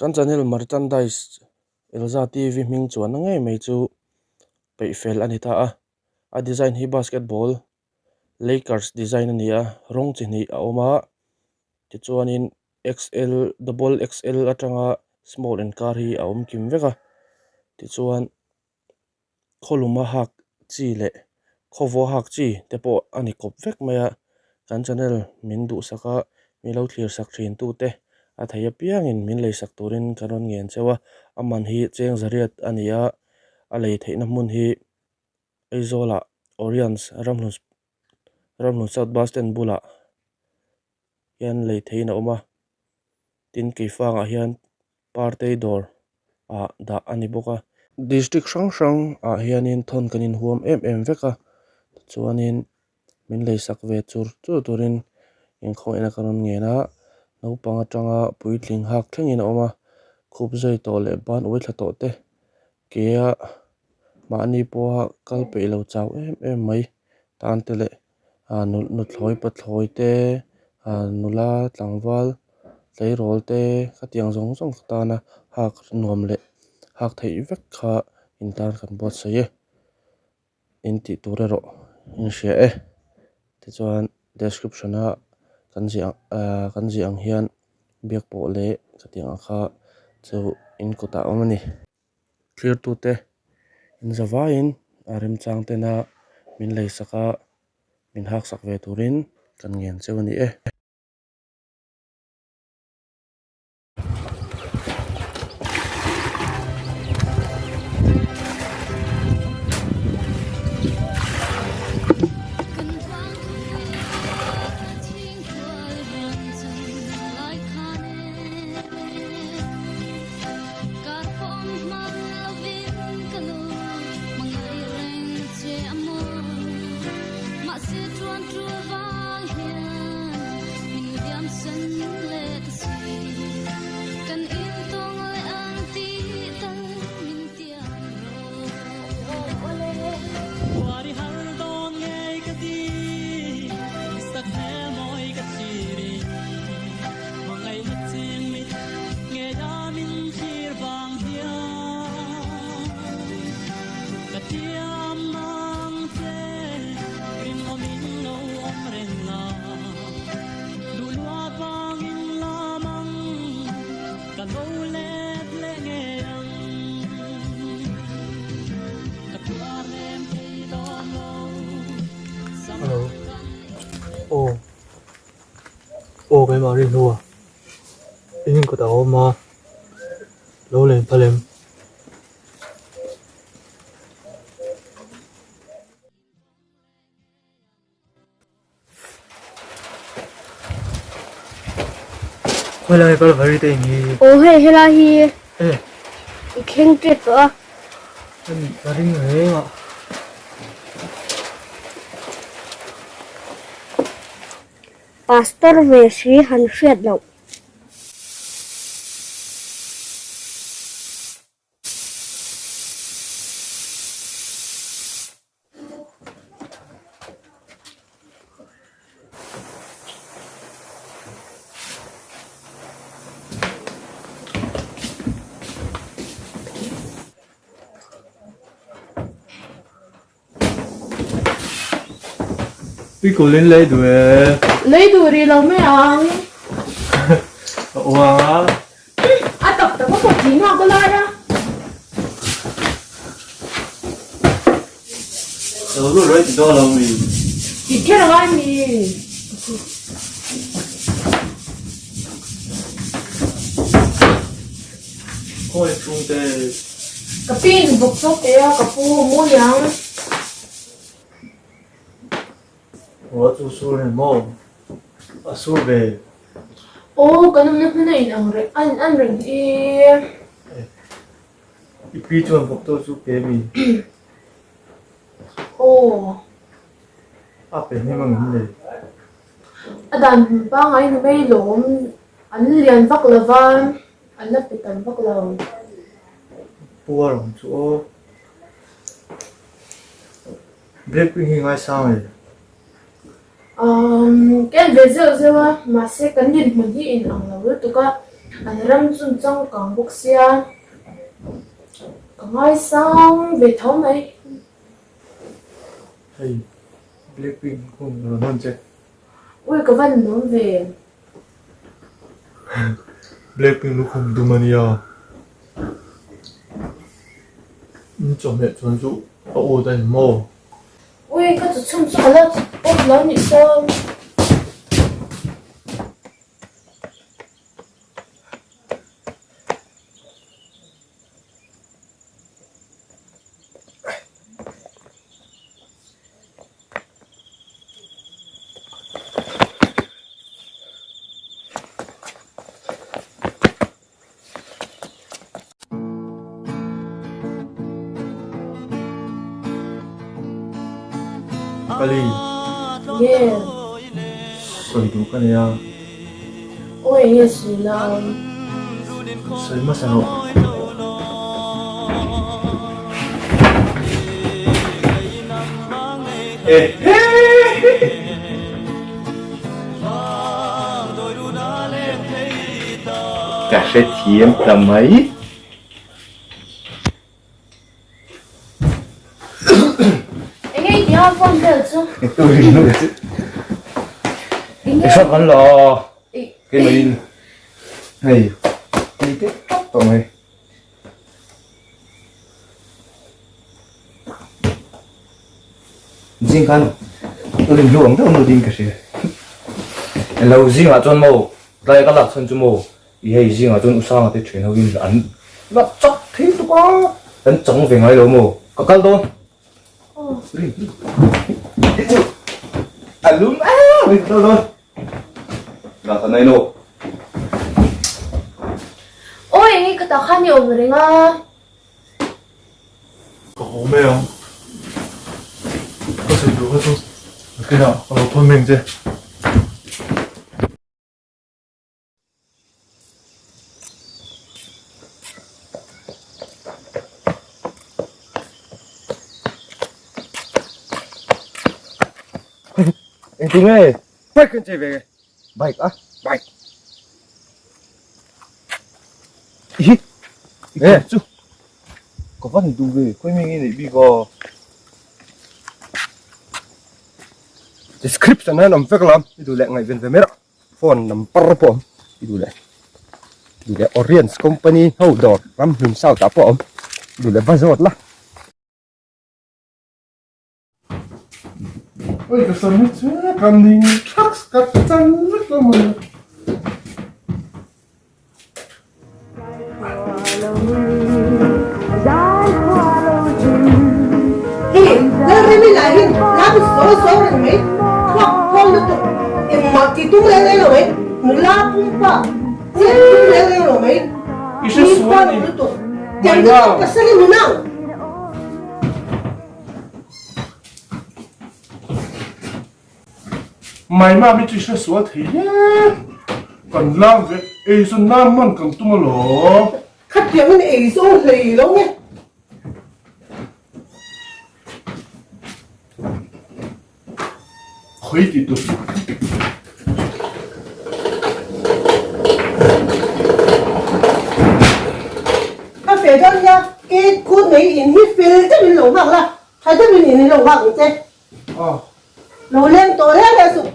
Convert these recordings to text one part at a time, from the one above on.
Kan channel merchandise Elza TV hming chuanna ngei mai chu peih fel a ni ta a, a design hi basketball Lakers design a ni a, rawng chi hnih a awm a, tichuanin XL double XL atanga small inkar hi a awm kim vek a, tichuan. Khawluma hak chi leh khawvua hak chi te pawh a ni kawp vek mai a, kan channel min duhsak a, min lo thlir sak thin tu te a thei apiangin min lei sak turin kan rawn ngen cheu a, a man hi cheng zariat a ni a, a lei theihna hmun hi Aizawlah Oriens Ramhlun Ramhlun South Bus Stand bulah hian lei theihin a awm a, tin keifangah hian partei dawr ah dah a ni bawk a. District hrang hrang ah hianin thawn kan inhuam em em vek a tichuanin min lei sak ve chur chur turin inkhawihna ka rawn ngen a, naupang atanga puitling hak thlengin a awm a, khup zai tawh leh ban uai thla tawh te ke a mahni pawha kal peih lo chau em em mai tan te leh ah nuthlawi pathlawi te ah nula tlangval tleirawl te khatiang zawng zawng tana hak nuam leh hak theih vek kha in tan kan buatsaih e in tih tur erawh in hria e tichuan description a kan ziah ah kan ziah ang hian biak pawh leh khatiang ang kha chu in kawtah a awm a ni. Thlirtute in zavaiin a remchang tena min lei sak a, min hak sak ve turin kan ngen cheu a ni e. Hello aw aw keimah rin hnu a in inkawt a awm a lo len phal em. Khawi lai kal vari te eng hi. Aw hei helai hi e i thleng tep tawh a. Ani ka ring reng a. Pastor ve si han hriat loh. Tuikulin lei duh e. Lei duh rih lo mai ang. Ka uang a. A tak tak a pawh tih nghak a lai a. Lo lut rei ti dawn lo mi. Ti kher angai mi. Khawi chhung te. Ka pi in bawk chawk teh a ka pu mu niang. Aw chu sur ni maw? A sur ve. Aw kan awmna hmun a in ang reng a in an reng hi. I pi chuan bawk tawh chu pe mi? Aw. A pe hnem ang in le. A dan pangngai ni mai lawm an lian vak lo va an la pe tam vak lo. Puar ang chu aw. Blackpink hi ngaisang e. Umm ka en ve zeuh zeuh a, mahse kan dinhmun hi in ang lo lutuk a. An ram chun changkang bawk sia ka ngaisang ve tho mai. Hei Blackpink hun rawn hawn che. Ui ka van lawm ve. Blackpink lukhum dum a nia. In chawhmeh chuan chu a awt a ni maw? Ui ka chu chhum chu ka la awt lo nih sawn. Kali. Nge. Sawi duh ka nei a. Awi nge sawi la. Sawi hmasa rawh. Ka hrethiam ta mai. Enge i tih a phone vel chu? I hrat kan la keimah in hei hei te tawp tawh mai. Zing khan rin hlu ang deuh nu ding ka hria. Elo zingah chuan maw tlai ka lak chhan chu maw i hei zingah chuan Usanga te thian ho in an la chak thei tuk a an chang ve ngai lo maw ka kal dawn. Rin hei chu a lum em mai ka kal dawn. Lah ka nai lo. Awi enge ka tah khan i awm reng a. Ka haw mai ang. Ka sawi duh kha chu nakinah ka lo thawn meng che. Engtin nge? Bike kan chei ve nge? Bike a? Bike. Ihi. Nge chu. Ka van duh ve. Khawi mi nge neih bik a? Description hian awm vek lam. I duh leh ngaihven ve mai rawh. Phone number pawh a awm. I duh leh. I duh leh Oriens company ho dawr Ramhlun South ah pawh a awm. I duh leh va zawt la. Oi ka sam hi chu ka ning thak ka chan vek lo mai. Hei Lalremi lah hi lam sawi sawi reng mai thluak khawl lutuk engmah tih tum reng reng lo mai nula pumpa chet tum reng reng lo mai mi khawl lutuk tiang te chu pasal i nunang. Maima mi chu i hre sual thei e, kan lam ve eizawn nan man kan tum alawm. Khatiang in eizawng hlei lo nge. Khawi tih tur. Ka fe dawn nia, ke kut mai in hi fel deuhin lo nghak la, tha deuhin in lo nghak ang che. Lo leng tawh reng reng suh.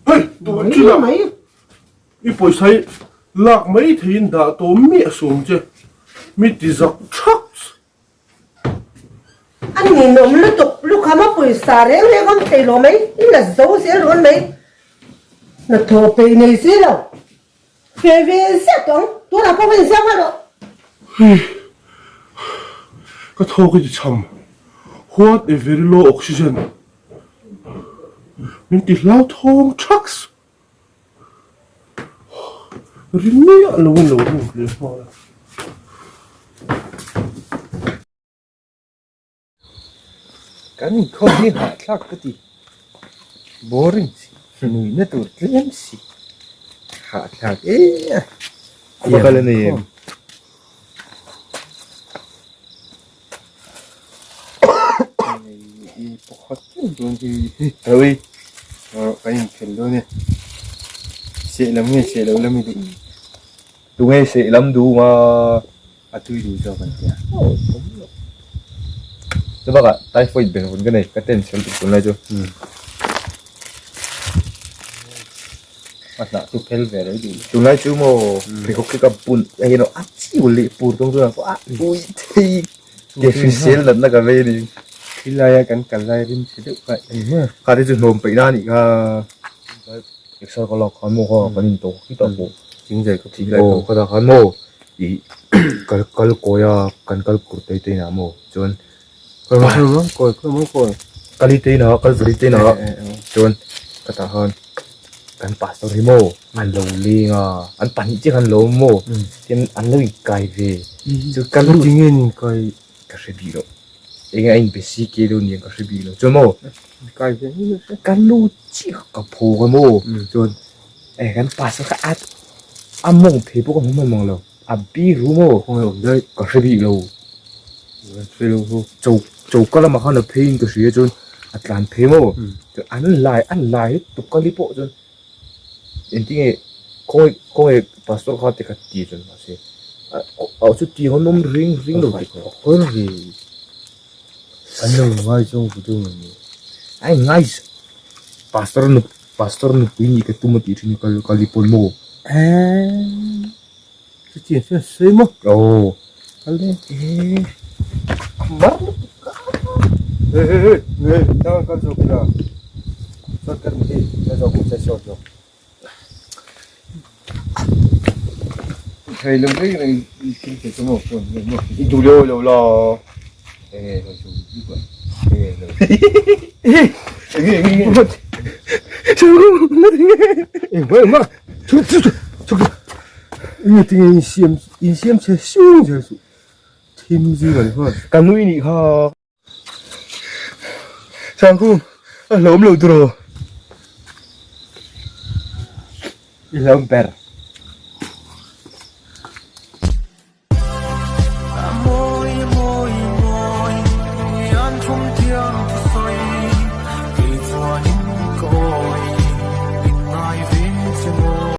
Hei tun chin ah i pawisa hi lak mai theiin dah tawh miah suh ang che mi ti zak thak. A ninawm lutuk lukham a pawisa reng reng awm thei lo mai i la zo zel rawn mai hnathawh peih nei si lo fe ve zet ang. Tunah pawh va insiam nghal rawh. Hei, ka thawk i ti cham. What a very low oxygen. Min ti hlauthawng thaks. Rin miah lo in lo lut leh nghal a. Kan inkhawm hi hahthlak ka ti. Boring si, nuihna tur tlem si. Hahthlak e a. Ka kal a nei em? I pakhat reng dawn hi. Hello i. Kan inkhel dawn e. Seh lam nge seh lo lam i duh? Tunge seh lam duh a? A tui duh zawk an tia. Chu bakah typhoid ben hun ka nei, ka ten chhel tuk tunlai chu. A hnah chu phel ve rei duh. Tunlai chu maw pheikhawk khi ka bun hei emaw a chiu leh pur tawng chuan a ui thei ke hrisel natna ka vei a ni. Khilai a kan kal lai rim chhe deuh kha engmaw. Kha te chu hnawm peih na a nih kha. Exer ka lak khan maw kha kan in tawh khi tak pawh. Thingzai ka pui lai kha. Aw khatah khan maw ih kal kal kawi a kan kal kur te te inah maw chuan Kawi kawi kawi kali te inah kal vali te inah chuan khatah khan kan pastor hi maw an lo leng a an pahnih chiah khan an lo awm maw tin an lo inkai ve chu ka lut Tinge an inkai ka hre bik loh enge a inbe si ke deuh nia ka hre bik loh chuan maw Inkai ve ngei nasa ka lut chiah ka phawk a maw chuan eh kan pastor kha a a mawng phei pawh ka hmu hman mang lo a biru maw Khawngaih awm daih ka hre bik lo hre lo ho cho choka lamah khan a phei in ka hria chuan a tlan phei maw chuan an lai an lai lutuk kali pawh chuan engtinge khawngaih khawngaih pastor kha te kha ti chuan mahse a chuti hawn awm ring ring lo ti kha hawn ve an lo ngai zawng vu deuh ang ni a in ngai pastor nu pastor nupui nih ka tum a tih thin kal kali pawn maw eee chutiang chuan sawi maw aw kal e eee a mar lutuk a hey hey hey hey tang kal zawk ila shortcut ni hi ka zawk che short zawk Thei lo reng reng i thil thei chu maw phone hian maw i duh leh lo la enge lo chu bik a enge lo enge enge enge eng eng ma chu chu chu enge tinge in siam in siam chhe sung zel chu thim zing an hman ka nui nih kha Sangkhum a hlawm lo tiraw i hlawm ber.